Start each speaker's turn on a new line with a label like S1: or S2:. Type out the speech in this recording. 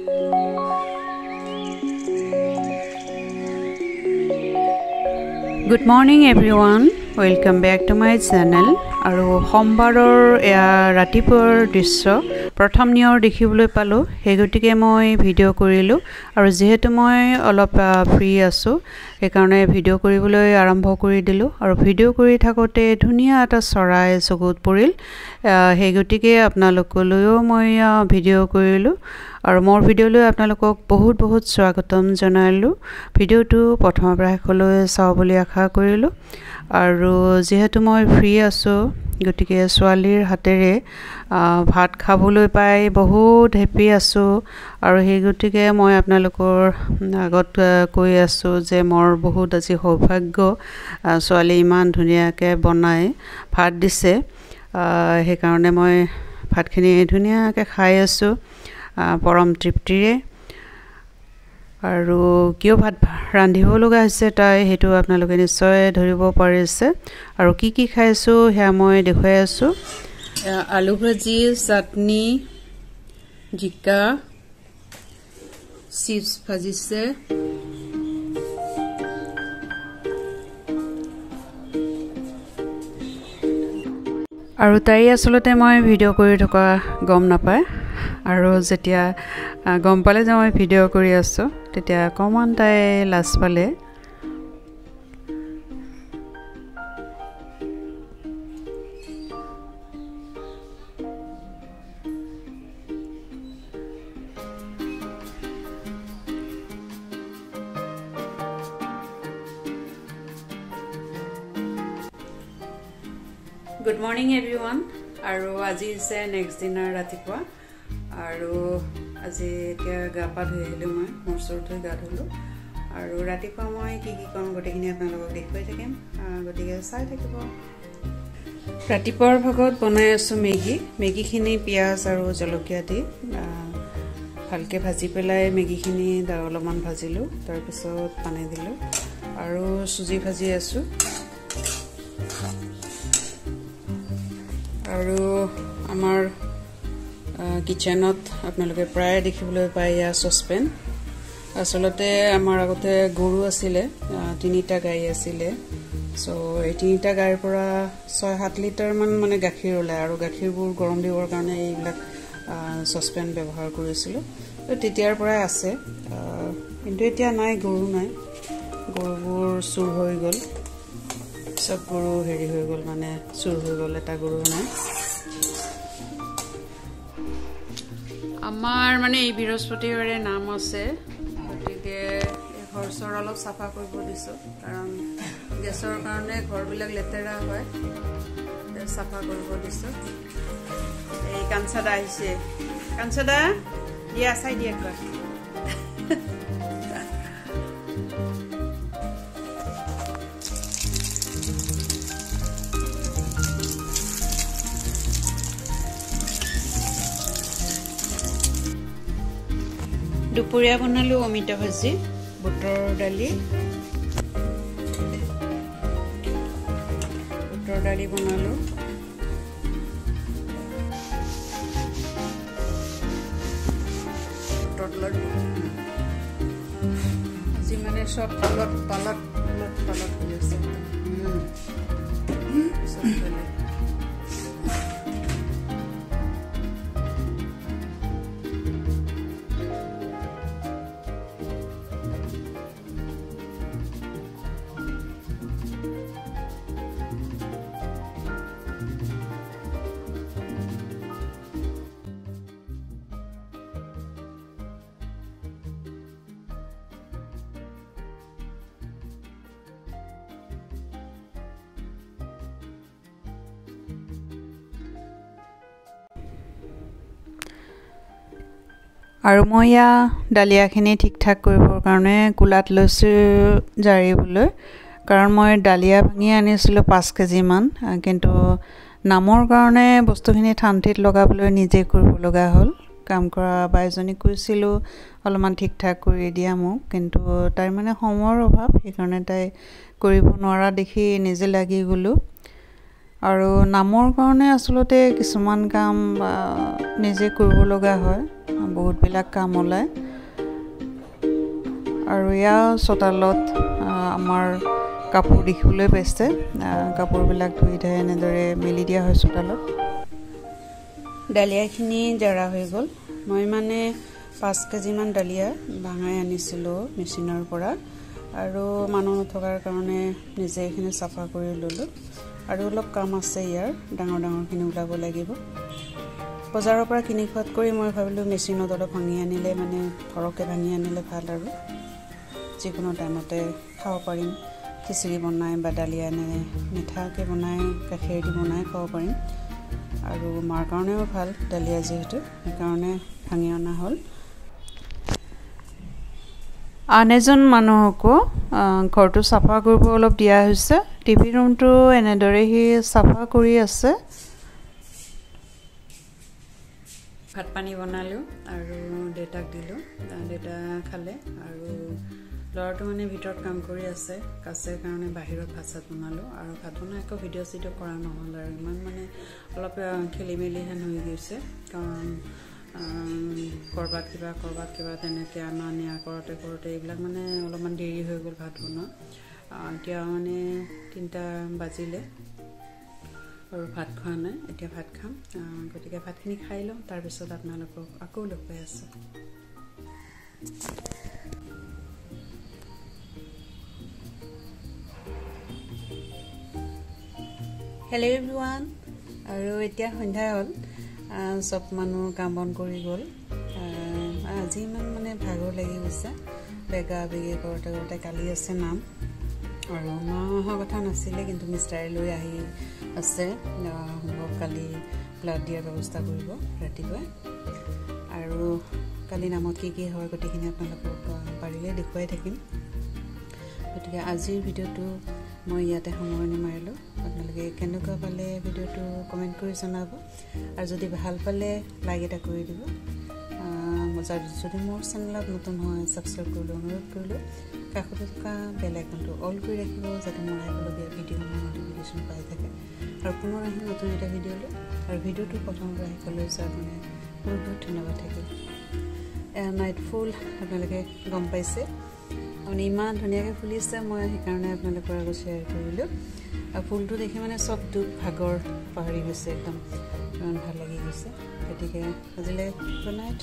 S1: Good morning everyone, welcome back to my channel. আৰু সোমবাৰৰ ৰাতিপুৱাৰ দৃশ্য প্ৰথম নিয়ৰ দেখিবলৈ পালোঁ, সেই গতিকে মই ভিডিঅ' কৰিলোঁ। আৰু যিহেতু মই অলপ ফ্ৰী আছোঁ, সেইকাৰণে ভিডিঅ' কৰিবলৈ আৰম্ভ কৰি দিলোঁ। আৰু ভিডিঅ' কৰি থাকোঁতে ধুনীয়া এটা চৰাই চকুত পৰিল, সেই গতিকে আপোনালোকলৈও মই ভিডিঅ' কৰিলোঁ। আৰু মোৰ ভিডিঅ'লৈ আপোনালোকক বহুত বহুত স্বাগতম জনালোঁ। ভিডিঅ'টো প্ৰথমৰ পৰা শেষলৈ চাওঁ বুলি আশা কৰিলোঁ। আৰু যিহেতু মই ফ্ৰী আছোঁ, গতিকে ছোৱালীৰ হাতেৰে ভাত খাবলৈ পাই বহুত হেপী আছোঁ। আৰু সেই গতিকে মই আপোনালোকৰ আগত কৈ আছোঁ যে মোৰ বহুত আজি সৌভাগ্য, ছোৱালী ইমান ধুনীয়াকৈ বনাই ভাত দিছে, সেইকাৰণে মই ভাতখিনি ধুনীয়াকৈ খাই আছোঁ পৰম তৃপ্তিৰে। আৰু কিয় ভাত ৰান্ধিব লগা হৈছে তাই, সেইটো আপোনালোকে নিশ্চয় ধৰিব পাৰিছে। আৰু কি কি খাইছোঁ সেয়া মই দেখুৱাই আছোঁ। আলু ভাজি, চাটনি, জিকা, চিপছ ভাজিছে। আৰু তাই আচলতে মই ভিডিঅ' কৰি থকা গম নাপায়। আৰু যেতিয়া গম পালে যে মই ভিডিঅ' কৰি আছোঁ, তেতিয়া অকণমান তাই লাজ পালে। Good morning everyone. আৰু আজি হৈছে নেক্সট দিনাৰ ৰাতিপুৱা। আৰু আজি এতিয়া গা পা ধুই আহিলোঁ, মই মোৰ চৰ ধুই গা ধুলোঁ। আৰু ৰাতিপুৱা মই কি কি কৰোঁ গোটেইখিনি আপোনালোকক দেখুৱাই থাকিম, গতিকে চাই থাকিব। ৰাতিপুৱাৰ ভাগত বনাই আছোঁ মেগী। মেগীখিনি পিঁয়াজ আৰু জলকীয়া দি ভালকৈ ভাজি পেলাই মেগীখিনি অলপমান ভাজিলোঁ, তাৰপিছত পানী দিলোঁ। আৰু চুজি ভাজি আছোঁ। আৰু আমাৰ কিটচেনত আপোনালোকে প্ৰায়ে দেখিবলৈ পায় এয়া চচপেন। আচলতে আমাৰ আগতে গৰু আছিলে, 3টা গাই আছিলে। চ' এই 3টা গাইৰ পৰা 6-7 লিটাৰমান মানে গাখীৰ ওলায়। আৰু গাখীৰবোৰ গৰম দিবৰ কাৰণে এইবিলাক চচপেন ব্যৱহাৰ কৰিছিলোঁ। তেতিয়াৰ পৰাই আছে, কিন্তু এতিয়া নাই, গৰু নাই, গৰুবোৰ চুৰ হৈ গ'ল, চব গৰু হেৰি হৈ গ'ল, মানে চুৰ হৈ গ'ল, এটা গৰু নাই। আমাৰ মানে এই বৃহস্পতিবাৰে নাম আছে, গতিকে ঘৰ চৰ অলপ চাফা কৰিব দিছোঁ, কাৰণ গেছৰ কাৰণে ঘৰবিলাক লেতেৰা হয়, চাফা কৰিব দিছোঁ। এই কাঞ্চাদা আহিছে, কাঞ্চাদা দিয়া চাই দিয়া একবাৰ। দুপৰীয়া বনালোঁ অমিতা ভাজি, বুটৰ দালি, বুটৰ দালি বনালোঁ। আজি মানে চব তলত পালত তলত পালত হৈ আছে। আৰু মই ইয়া ডালিয়াখিনি ঠিক ঠাক কৰিবৰ কাৰণে কোলাত লৈছোঁ জাৰিবলৈ, কাৰণ মই ডালিয়া ভাঙি আনিছিলোঁ 5 কেজিমান, কিন্তু নামৰ কাৰণে বস্তুখিনি ঠান ঠিত লগাবলৈ নিজে কৰিব লগা হ'ল। কাম কৰা বাইজনীক কৈছিলোঁ অলপমান ঠিক ঠাক কৰি দিয়া মোক, কিন্তু তাইৰ মানে সময়ৰ অভাৱ, সেইকাৰণে তাই কৰিব নোৱাৰা দেখি নিজে লাগি গ'লোঁ। আৰু নামৰ কাৰণে আচলতে কিছুমান কাম নিজে কৰিব লগা হয়। বহুতবিলাক কাম ওলায়। আৰু ইয়াৰ চোতালত আমাৰ কাপোৰ দেখিবলৈ পাইছে, কাপোৰবিলাক ধুই ধাই এনেদৰে মেলি দিয়া হয় চোতালত। ডালিয়াখিনি জৰা হৈ গ'ল। মই মানে 5 কেজিমান ডালিয়া ভাঙাই আনিছিলোঁ মেচিনৰ পৰা, আৰু মানুহ নথকাৰ কাৰণে নিজে এইখিনি চাফা কৰি ল'লোঁ। আৰু অলপ কাম আছে ইয়াৰ, ডাঙৰ ডাঙৰখিনি ওলাব লাগিব। বজাৰৰ পৰা কিনি খোৱাত কৰি মই ভাবিলোঁ মেচিনত অলপ ভাঙি আনিলে, মানে সৰহকৈ ভাঙি আনিলে ভাল আৰু যিকোনো টাইমতে খাব পাৰিম। খিচিৰি বনাই বা ডালিয়া এনে মিঠাকৈ বনাই গাখীৰ দি বনাই খাব পাৰিম। আৰু মাৰ কাৰণেও ভাল ডালিয়া যিহেতু, সেইকাৰণে ভাঙি অনা হ'ল। আন এজন মানুহকো ঘৰটো চাফা কৰিব অলপ দিয়া হৈছে। টিভি ৰুমটো এনেদৰে সি চাফা কৰি আছে। ভাত পানী বনালোঁ আৰু দেউতাক দিলোঁ, দেউতা খালে। আৰু ল'ৰাটো মানে ভিতৰত কাম কৰি আছে, কাছে কাৰণে বাহিৰত ভাত চাত বনালোঁ। আৰু ভাত বনাই আকৌ ভিডিঅ' চিডিঅ' কৰা নহ'ল আৰু ইমান মানে অলপ খেলি মেলিহেন হৈ গৈছে, কাৰণ ক'ৰবাত কিবা ক'ৰবাত কিবা তেনেকৈ অনা নিয়া কৰোঁতে কৰোঁতে এইবিলাক মানে অলপমান দেৰি হৈ গ'ল ভাত বনোৱা। এতিয়া মানে 3টা বাজিলে আৰু ভাত খোৱা নাই, এতিয়া ভাত খাম। গতিকে ভাতখিনি খাই লওঁ, তাৰপিছত আপোনালোকক আকৌ লগ পাই আছোঁ। হেল্ল' এভৰিৱান, আৰু এতিয়া সন্ধ্যা হ'ল, চব মানুহ কাম বন কৰি গ'ল। আজি ইমান মানে ভাগৰ লাগি গৈছে, বেগা বেগি কৰোঁতে কৰোঁতে। কালি আছে নাম, আৰু মা অহা কথা নাছিলে, কিন্তু মিষ্টাৰে লৈ আহি আছে। সম্ভৱ কালি ব্লাড দিয়াৰ ব্যৱস্থা কৰিব ৰাতিপুৱাই। আৰু কালি নামত কি কি হয় গোটেইখিনি আপোনালোকক পাৰিলে দেখুৱাই থাকিম। গতিকে আজিৰ ভিডিঅ'টো মই ইয়াতে সামৰণি মাৰিলোঁ। আপোনালোকে কেনেকুৱা পালে ভিডিঅ'টো কমেণ্ট কৰি জনাব, আৰু যদি ভাল পালে লাইক এটা কৰি দিব। যদি মোৰ চেনেলত নতুন হয় ছাবস্ক্ৰাইব কৰিবলৈ অনুৰোধ কৰিলোঁ। কাষতে থকা বেল আইকনটো অল কৰি ৰাখিব, যাতে মোৰ আহিবলগীয়া ভিডিঅ'সমূহ ন'টিফিকেশ্যন পাই থাকে। আৰু পুনৰ আহিম নতুন এটা ভিডিঅ'লৈ। আৰু ভিডিঅ'টো প্ৰথমৰ পৰা শেষলৈ চোৱাৰ কাৰণে বহুত বহুত ধন্যবাদ থাকিল। নাইট ফুল আপোনালোকে গম পাইছে, মানে ইমান ধুনীয়াকৈ ফুলিছে, মই সেইকাৰণে আপোনালোকৰ আগত শ্বেয়াৰ কৰিলোঁ। আৰু ফুলটো দেখি মানে চব দুখ ভাগৰ পাহৰি গৈছে, একদম ইমান ভাল লাগি গৈছে। গতিকে আজিলৈ গুড নাইট।